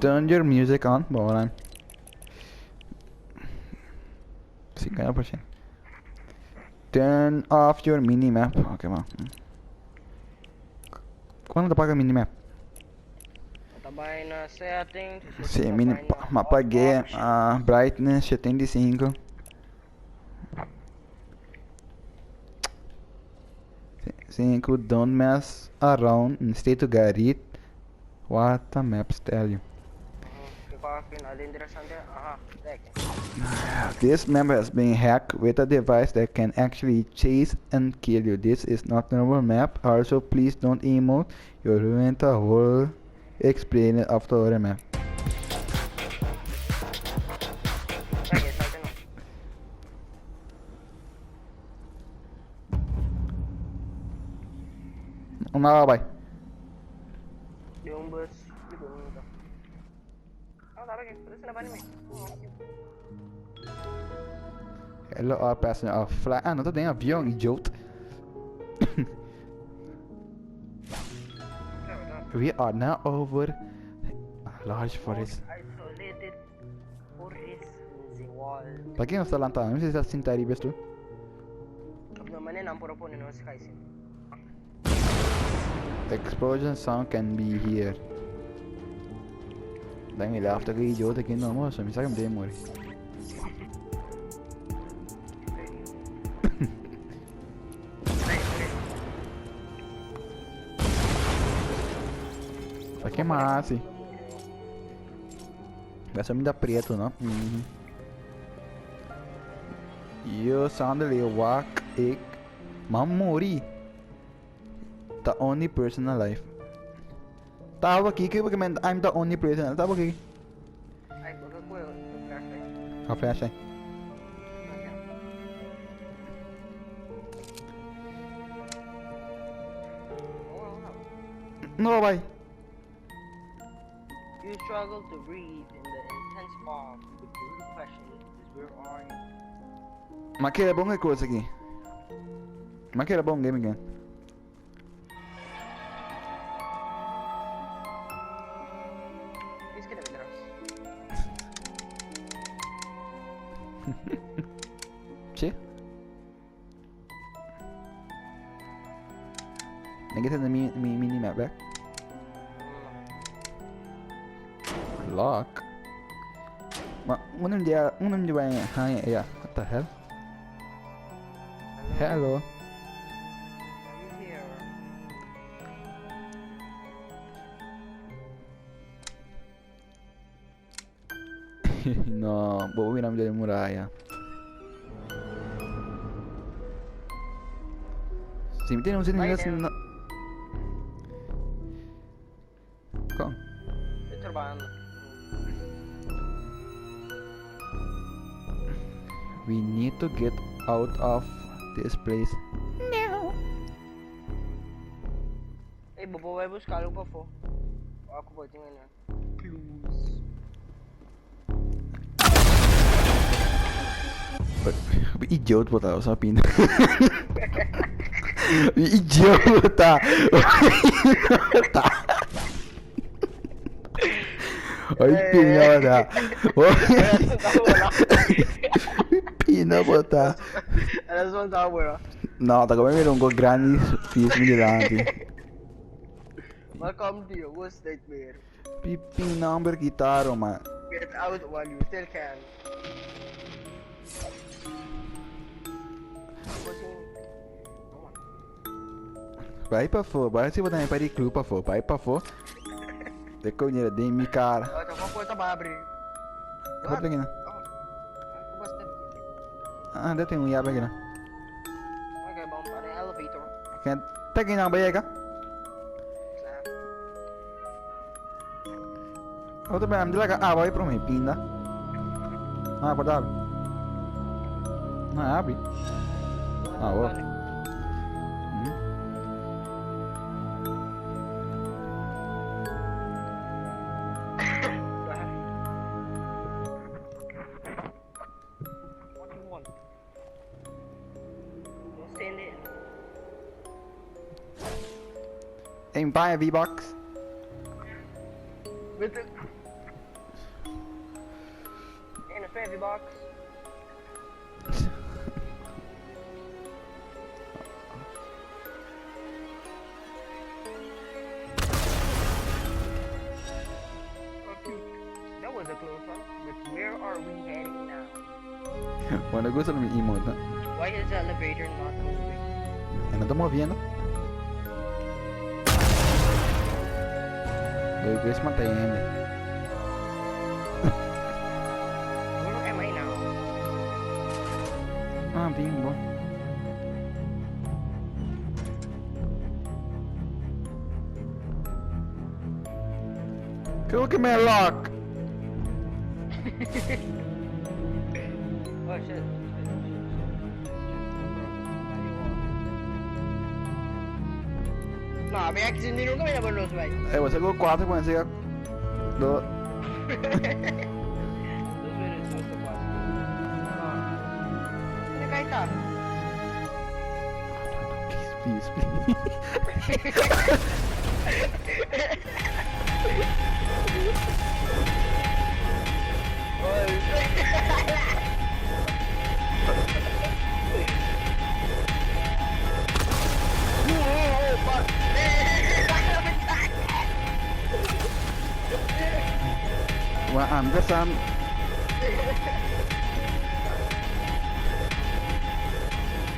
Turn your music on. Bon, ora. 50%. Turn off your minimap. Ok, bon. Kon ta paga minimap? Ta bai na settings. Sí, mini, ma apagué uh, brightness 75. 5, don't mess around instead to get it what the maps tell you. This map has been hacked with a device that can actually chase and kill you. This is not normal map. Also, please don't emote. You ruined the whole experience of the other map. Una bai. Den un bus di bunita. Oh, sabi ke, pero sila mi. Hello, all passenger of fly. Ah, no ta den avion, idioot. We are now over large forest. Isolated forest in the wall. Pa ke nos ta lanta? Mi ta sinta riba esto. No, mané nan por a pone nos kai sin. Explosion sound can be here. Dan mi lafta ku idiota aki no mozo, mi sa ku mi debe muri. Sa ke mas hasi? Gaso mi ta prieto no. Mm. Yo suddenly wak ik ma muri. The only person alive. Taba aki ke porque men I'm the only person. Taba aki. Ay, baka ko yung flashlight. A flashlight. No bai. You struggle to breathe in the intense fog. The real question is, where are you? Ma keda bon e kos aki. Ma keda bon game again. Is keda atras. Sí. Nigga send mi mi mini map back. Lock. Ma un dia un dia bai haña ya. What the hell? Hello. No, bo mira mi den muraya. Si mi tiene un Bai sin den. no. Kon? E trabando. We need to get out of this place now. Ey, bo por bai busca algo pafó. Wak ku bo tin aña. Clues. Idioot bo ta, sa pinda. Idioot bo ta. Oi pinda bo ta. Pinda bo ta. No, ta come mira un go grandi pis mi dilanti. Welcome to your worst nightmare. Pipi number guitarra, man. Get out while you still can. Bai pafó, bai si bo tambe pa di club pafó, bai pafó. De coño den mi cara. Oh, ta porta ba abri. Porta aqui, não. Ah, deve ter um yabe aqui, não. Ok, bom, para elevator. Quem tá aqui não, bai acá. Otro bem, de lá, ah, vai para mim, pinda. Ah, porta abre. Ah, abre. Ah, ó. Hmm. What you want? Don't stand in. Hey, buy a V-Bucks. With the... Heavy box. That was a close one. But where are we heading now? Bueno, gusta mi emote, no? Why is the elevator not moving? E no ta moviendo. Lo Chris mata hende. Where am I now? Ah, bingo. Creo que me lock. Oh shit. Shit, shit, shit, shit. No, mi ex nunca me llamó los güey. Você go 4 quando você do 2 minutos, 2 4. Onde que tá? Please, please, please. Oh, shit. Oh, fuck. Well, I'm the sun.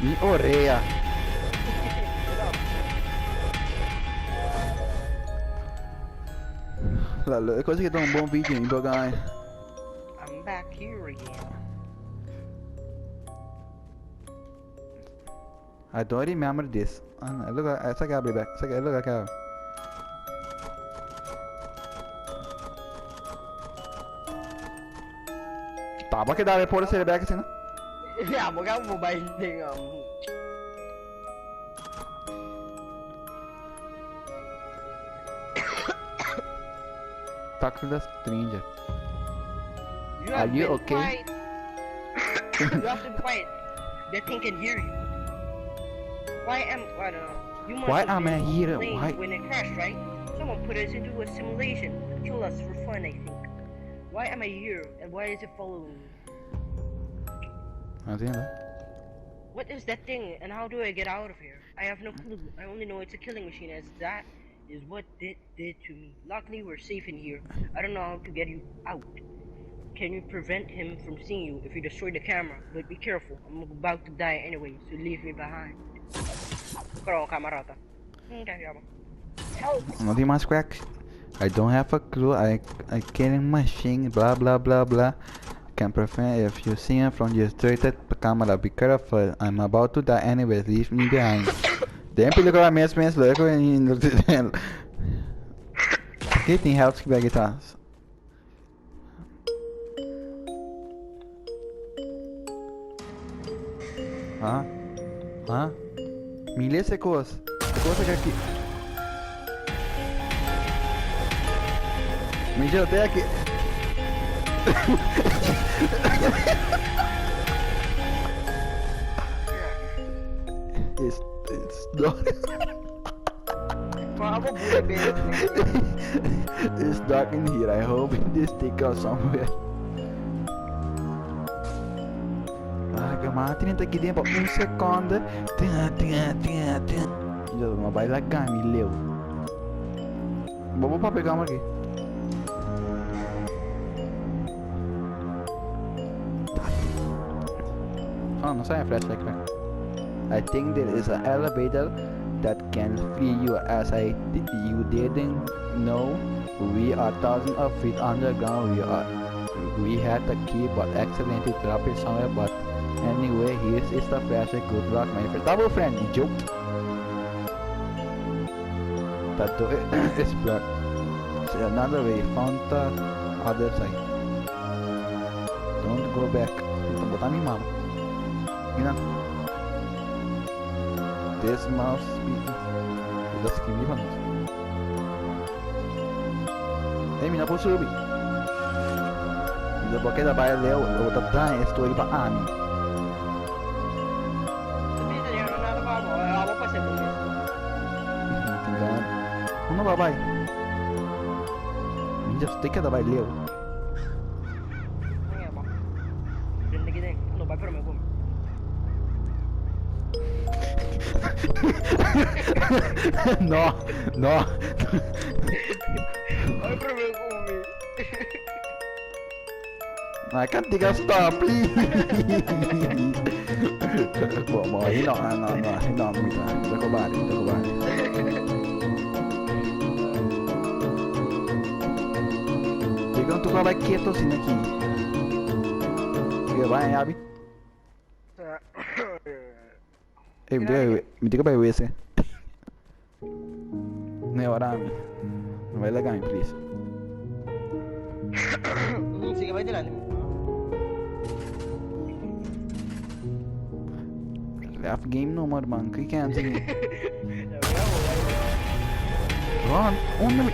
Mi orea. La, cosa che dà un buon video in guy. I'm back here again. I don't remember this. Ah, look, essa aqui abre back. Essa aqui, look aqui. Tá, bom que dá por ser back assim, né? Yeah, mo mobile ding. Talk to the stranger. You Are have you been okay? quiet. You have to be quiet. The thing can hear you. Why am I don't know. You must Why have am I been here? playing Why? when it crashed, right? Someone put us into a simulation to kill us for fun, I think. Why am I here and why is it following me? Não entendo. What is that thing and how do I get out of here? I have no clue. I only know it's a killing machine as that is what it did to me. Luckily we're safe in here. I don't know how to get you out. Can you prevent him from seeing you if you destroy the camera? But be careful. I'm about to die anyway, so leave me behind. Però camarada. Okay, yeah. Help! Não tem mais cracks. I don't have a clue. I killing machine. Blah blah blah blah. Can prevent if you see him from the distracted camera. Be careful. I'm about to die anyway. Leave me behind. Den película mesmo mesmo logo em Aqui tem health bag tá. Ah. Ah. Me lê essa coisa. Coisa que aqui. Me até aqui. It's dark. It's dark in here. I hope this take us somewhere. Ah, que 30 aqui dentro. Um segundo. Tia, tia, tia. Já não vai largar, me leu. Vamos pra pegar uma aqui. Oh, não sai a flashlight back. I think there is an elevator that can free you as I you didn't know. We are thousands of feet underground. We had the key but accidentally dropped it somewhere. But anyway, here is the flashlight. Good luck, my friend. Double friend, idiot. That door is blocked. So another way. Found the other side. Don't go back. Então botar minha mão. You know. This mouse be. Das que viva Ei, mina posso subir. Mina porque da vai leu, eu vou dar história para Ami. Não vai. Minha tem que dar vai leu. Bai prome ku mi. No, no. Bai prome ku mi. I can't think of stop, please. Bo, bo, no, no, no, no, mi ta, mi ta kobari, mi ta kobari. Dikon tu bai keto sin aki? Ke bai yabi? Ey, mi tin ke mi tin ke bai wc. No ora mi. No bai laga mi please. Sige bai delante mi. Left game no more man. Ki cancel. Ron, unda mi.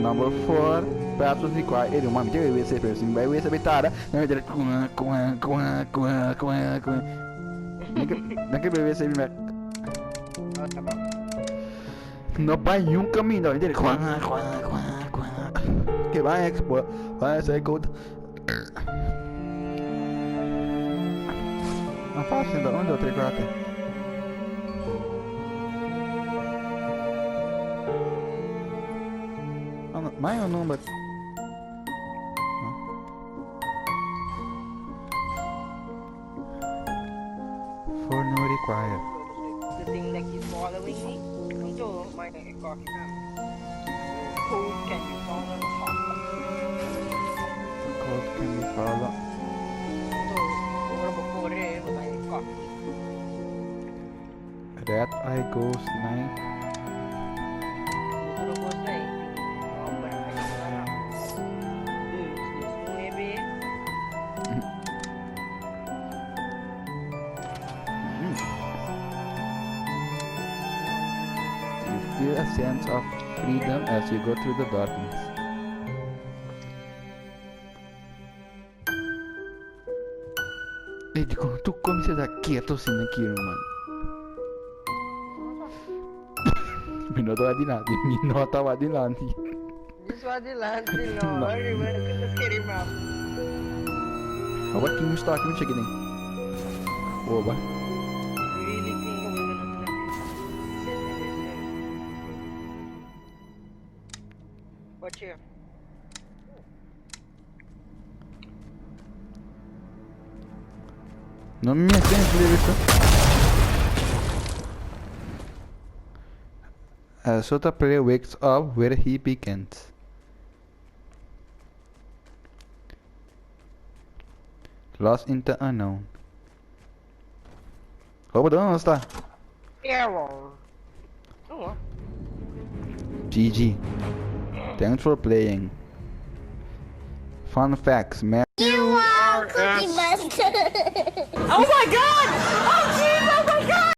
Number 4, Pasos di kua e ruman mi ta bai wc pero si mi bai wc bai tarda nan mi ta kua kua kua kua kua kua nan ke bai wc mi bai no bai niun kaminda mi ta kua kua kua kua ke bai expo bai esei kota Ma fácil da un dos tres cuatro. Mai un number. For no require. The thing that keeps following me until my coffee time. Code can be found on top. The code can be found. So, ora bo kore, bo ta coffee. Red Eye Ghost 9. Otro kos ei, tin nomber ei Dus, dus nuebe. You feel a sense of freedom as you go through the darkness. Ey, dikon tu cuminsa ta keto asina aki, ruman? Mi no taba dilanti, mi no taba dilanti. Dis wa dilanti no, No. riba ku ta skeri map. Aba tin un staki mi cheki den. Oba. Really think we're gonna do this? Sit in this room. Watch here. No mi mester entrevista. A sota player wakes up where he begins. Lost in the unknown. Hopa, ¿dónde está? Error. Oh, GG. Thanks for playing. Fun facts, man. You are Cookie Monster. Oh my god!